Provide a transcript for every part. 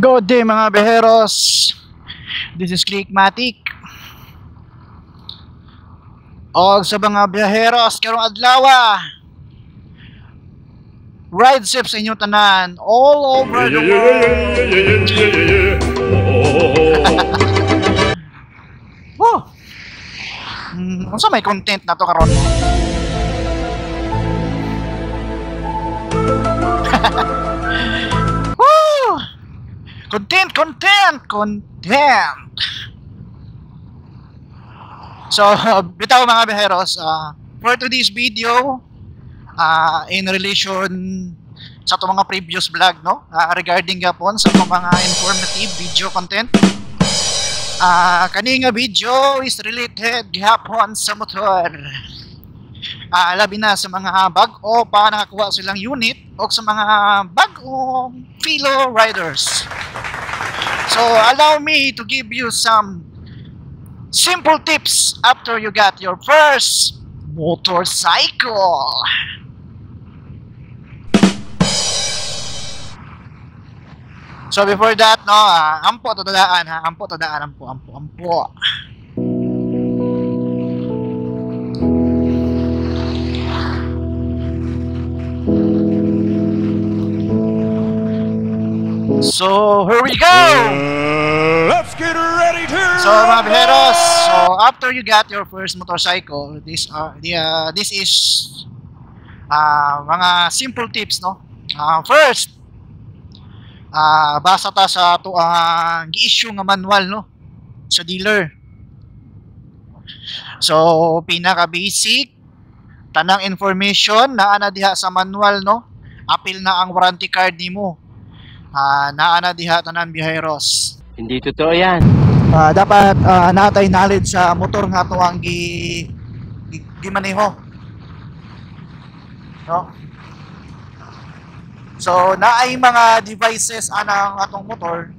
Good day, mga biyaheros. This is Clickmatic. Og sa mga biyaheros karong adlaw, ride safe sa inyong tanan all over the world. Woo! Unsa may content na to karon? Woo! Content, content, content. So, bitaw, mga biyaheros, for today's video, in relation sa atong mga previous vlog, no? Regarding gapon sa atong mga informative video content. Kani nga video is related gihapon sa motor. Labi na sa mga bag-o pa nakakuha silang unit o sa mga bag-ong fellow riders. So, allow me to give you some simple tips after you got your first motorcycle. So before that, no, ampo to daan ha, ampo to daan, ampo, ampo, ampo. So here we go. Let's get ready to So mga biyaheros, so after you got your first motorcycle, this is mga simple tips, no? First, basa ta sa ato ang gi-issue nga manual, no, sa dealer. So pinaka basic tanang information naa na diha sa manual, no. Apil na ang warranty card nimo. Naa na diha tanan, biyaheros. Hindi totoo yan. Dapat natay knowledge sa motor nga ato ang gimaneho, no? So naay mga devices anang atong motor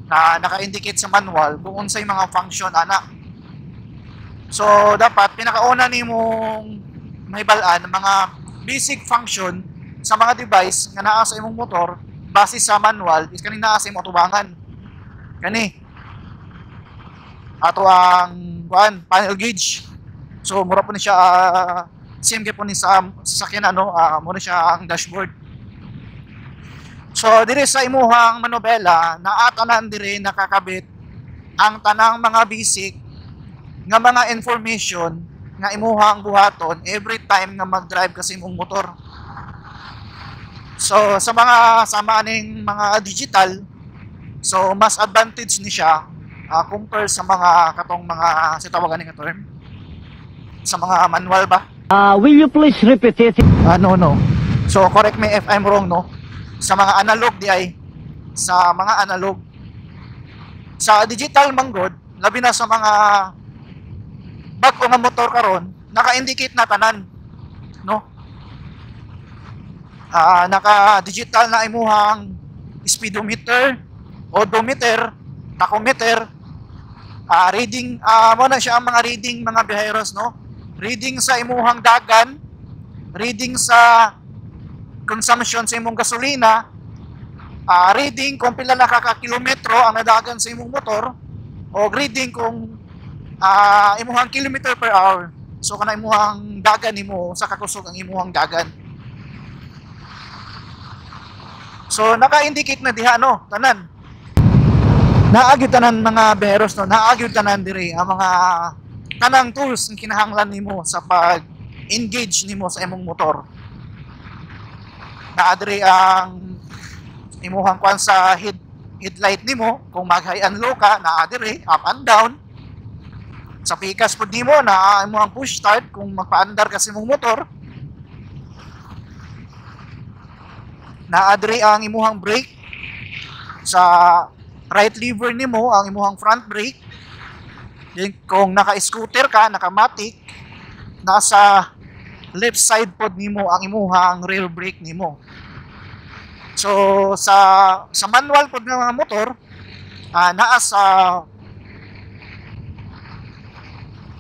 na naka-indicate sa manual kung unsay mga function ana. So dapat pinakauna nimong mahibal-an ang mga basic function sa mga device nga naa sa imong motor base sa manual is kaning naa sa imong atubangan. Kani ato ang kuan, panel gauge. So mura po ni siya, same gyud po ni sa sasakyan, ano, mura siya ang dashboard. So dire sa imuhang manobela naa tanan dire nakakabit ang tanang mga basic nga mga information nga imuhang buhaton every time nga mag-drive ka sa imong motor. So sa mga sama ning mga digital, so mas advantage ni siya compare sa mga katong mga sa tawagan ni nga term sa mga manual ba? Will you please repeat it? No, no. So correct me if I'm wrong, no. Sa mga analog di ay sa mga analog. Sa digital manggod, labi na sa mga bag-o nga motor karon, naka-indicate na tanan, no? Naka-digital na imuhang speedometer, odometer, tachometer, reading, mo na siya ang mga reading, mga biyaheros, no? Reading sa imuhang dagan, reading sa consumption sa imong gasolina, reading kung pila na kaka-kilometro ang nadagan sa imong motor, o reading kung imuhang kilometer per hour. So kana imuhang dagan nimo sa kakusog ang imuhang dagan. So naka-indicate na diha, no, tanan. Naagyo tanan, mga biyaheros, no, naagyo tanan diri ang mga tanang tools nga kinahanglan nimo sa pag-engage nimo sa imong motor. Naa diri ang imuhang kuan sa headlight nimo kung mag high and low ka, naa diri up and down. Sa pikas pud nimo naa imuhang push start kung magpaandar ka sa imong motor. Naa diri ang imuhang brake sa right lever nimo, ang imuhang front brake. Then kung naka-scooter ka, naka-matic, nasa left side pod nimo ang imuhang rear brake nimo. So sa manual pod nga mga motor, naa sa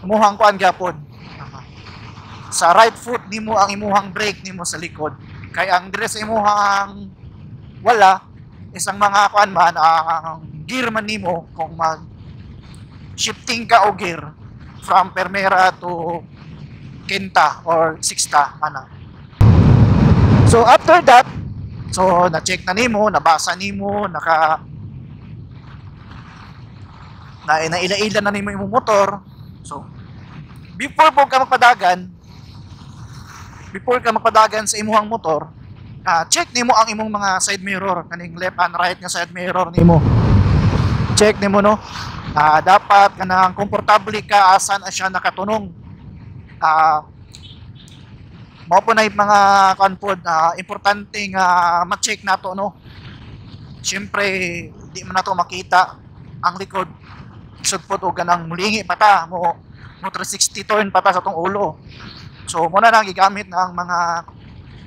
imuhang kuan gyapon. Sa right foot nimo ang imuhang brake nimo sa likod. Kay ang dire sa imuhang wala, Isang mga kuan man, ang gear man nimo kung mag shifting ka o gear from permera to quinta or sixta ana. So after that, so na-check na nimo, nabasa nimo, naka na naila-ila na nimo imong motor. So before ka magpadagan sa imuhang motor, check nimo ang imong mga side mirror, kaning left and right nga side mirror nimo. Check nimo, no. Dapat kanang komportable ka asa na siya nakatunong. Mao po na yung mga kuan pod, importante nga ma-check nato, no. Siyempre di man nato makita ang likod. Sud pod og kanang mulingi pa ta mo mo 360 turn pa ta sa tong ulo. So mo na lang gigamit na ang mga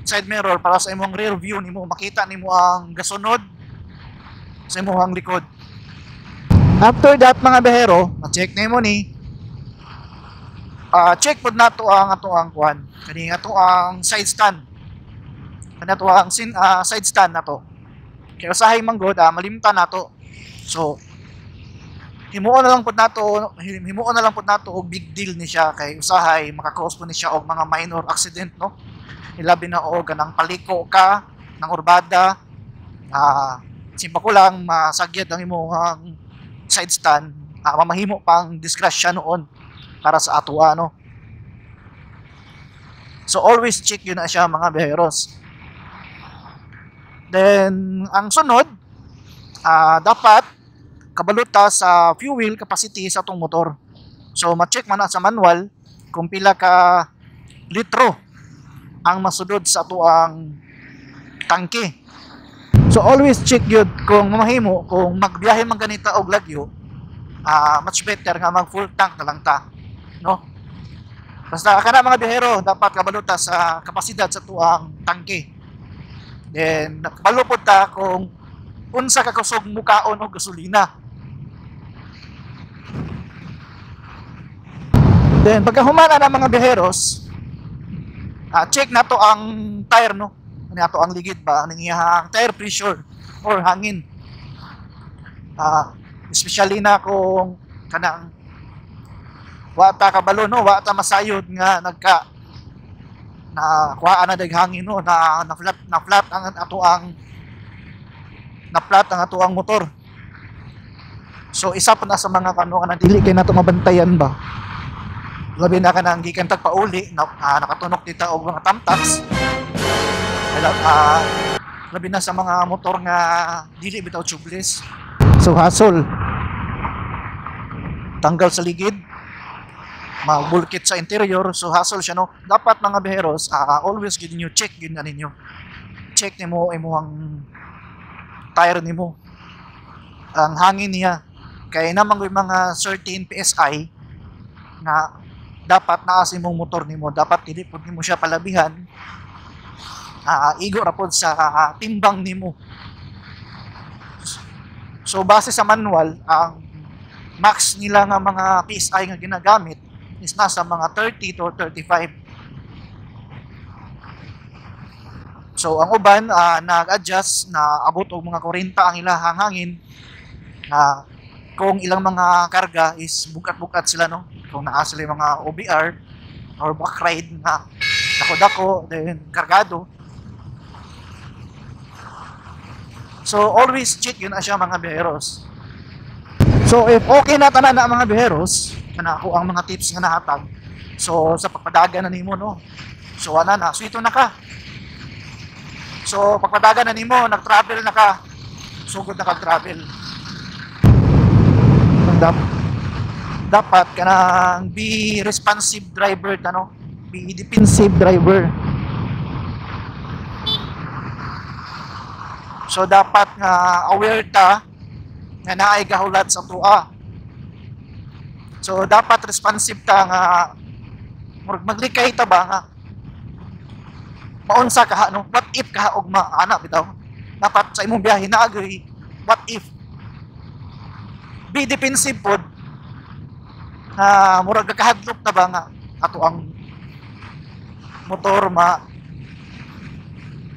side mirror para sa imong rear view nimo, makita nimo ang gasunod sa imong likod. After that, mga behero, ma-check nimo ni, check pod nato ang ato ang kuan, kani ato ang side stand, kani ato ang side stand nato, kay usahay man gud malimtan nato. So himuon na lang pod nato og big deal ni siya, kay usahay maka-cause po ni siya og mga minor accident, no, ilabi na og kanang paliko ka ng urbada, simpa ko lang masagyad ang imong side stand, mamahimo pang disgrasya noon para sa atua, no. So always check yun na siya, mga biyaheros. Then ang sunod, dapat kabalo ta sa fuel capacity sa atong motor. So ma-check man na sa manual kung pila ka litro ang masudod sa atoang tangke. So always check yun kung mamahimo, kung magbiyahe man ganita og lagyo, much better nga mag full tank na lang ta, no? Basta kana, mga biyahero, dapat kabalo ta sa kapasidad sa tuang tangke. Then kabalo pod ta kung unsa ka kusog mukaon og gasolina. Then pagka humana na, mga biyaheros, check nato ang tire, no. Ano ato ang ligid ba ang iyang tire pressure or hangin. Especially na kung kanang wa ta kabalo, no, wa ta masayod nga nagka na kuhaan na dag hangin, no, na na flat ang ato ang motor. So isa pa na sa mga kano nga dili kay nato mabantayan ba. Labi na kanang gikan tag pauli na, nakatunok dita og mga tamtax. Labi na sa mga motor nga dili bitaw tubeless. So hasol. Tanggal sa ligid, mabulkit sa interior, so hassle siya, no. Dapat, mga biheros, always gid niyo check gid na ninyo. Check nimo imong tire nimo, ang hangin niya, kay namang mga certain PSI na dapat naa sa imong motor nimo. Dapat dili pud nimo siya palabihan, igo ra pud sa timbang nimo. So base sa manual, ang max nila nga mga PSI nga ginagamit is nasa mga 30 to 35. So ang uban, nag-adjust na abot og mga 40 ang ilahang hangin, kung ilang mga karga is bugat-bugat sila, no, kung naa sila yung mga OBR or back ride na dako-dako then kargado. So always check yun na siya, mga biyaheros. So if okay na tanan na, mga biyaheros, kana ako ang mga tips nga nahatag. So sa pagpadagan na nimo, no. So ana na, so ito na ka. So pagpadagan na nimo, nag-travel na ka. Sugod na ka travel. Dapat kanang be responsive driver ta, no? Be defensive driver. So dapat nga aware ta nga naay gahulat sa tua. So dapat responsive ta nga murag maglikay ta ba nga maunsa ka, no? What if ka og maana bitaw? Dapat sa imong biyahe naagoy what if. Be defensive pod nga murag kakahadlok ta ba nga ato ang motor ma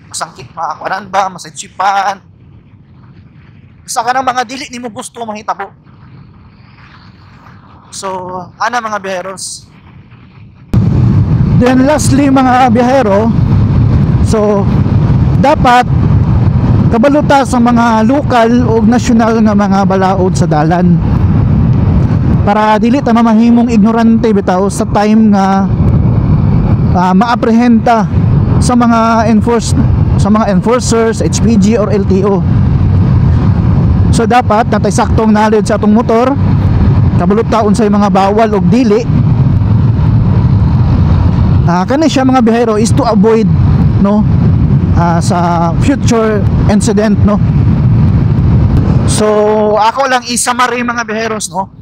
masangkit, maakuanan ba, masaysipan. Sa kanang mga dili nimo gusto mahitabo. So, ana, mga biyaheros. Then lastly, mga biyahero, so dapat kabalo ta sa mga lokal o nasyonal nga mga balaod sa dalan para dili ta mamahimong ignorante bitaw sa time nga ma-apprehend ta sa mga enforcers, HPG or LTO. So dapat naa tay saktong knowledge sa atong motor, kabalo ta unsay mga bawal og dili. Kani siya, mga biyahero, is to avoid, no, sa future incident, no. So ako lang i-summary, mga biyaheros, no.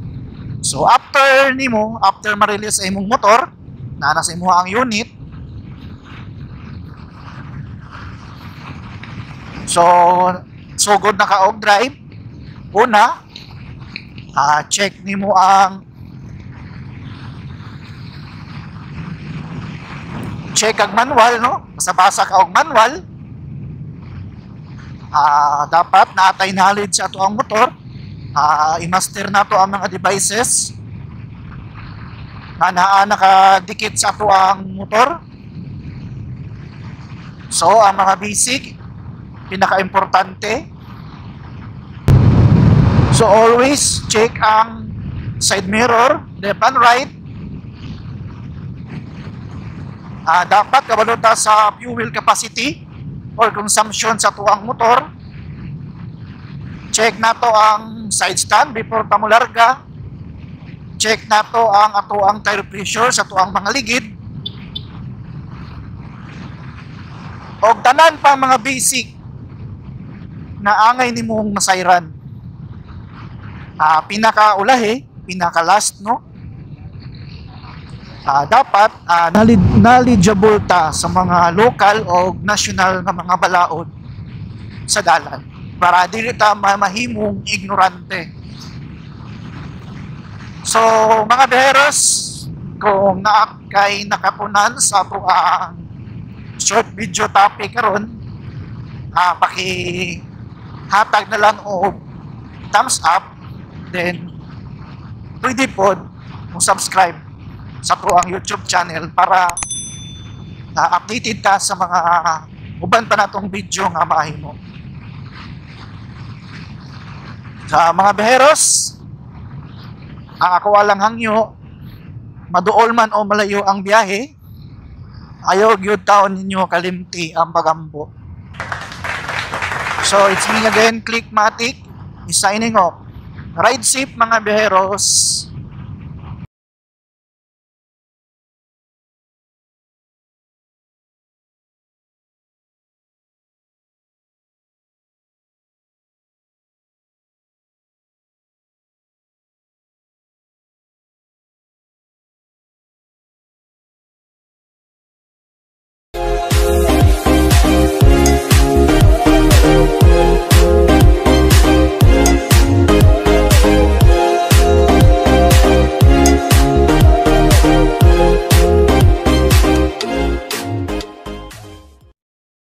So after nimo, after ma-release sa imong motor, naa na sa imo ang unit. So sugod na ka og drive. Una, check nimo ang check ang manual, no? Basa-basa ka og manual. Dapat naa tay knowledge sa ato ang motor. I-master nato ang mga devices na naa nakadikit sa ato ang motor. So, ang mga basic, pinaka-importante. So, always check ang side mirror, left and right. Dapat kabalo ta sa fuel capacity or consumption sa atuang motor. Check nato ang side stand before ta molarga. Check nato ang atuang tire pressure sa atuang mga ligid. Og tanan pa mga basic na angay nimong masayran. Pinaka-ulahi, pinaka-last, no? Dapat knowledgeable ta sa mga local o national nga mga balaod sa dalan para dili ta mamahimong ignorante. So, mga biyaheros, kung naa kay nakapunan sa ato ang short video topic karon, paki hatag na lang og thumbs up, then pwede pod mo subscribe sa ato ang YouTube channel para updated ka sa mga uban pa natong video nga mahimo. Sa mga biyaheros, ang ako lang hangyo, maduol man o malayo ang biyahe, ayaw gyud taon ninyo kalimti ang pagampo. So it's me again, Clickmatic, is signing off. Ride safe, mga biyaheros.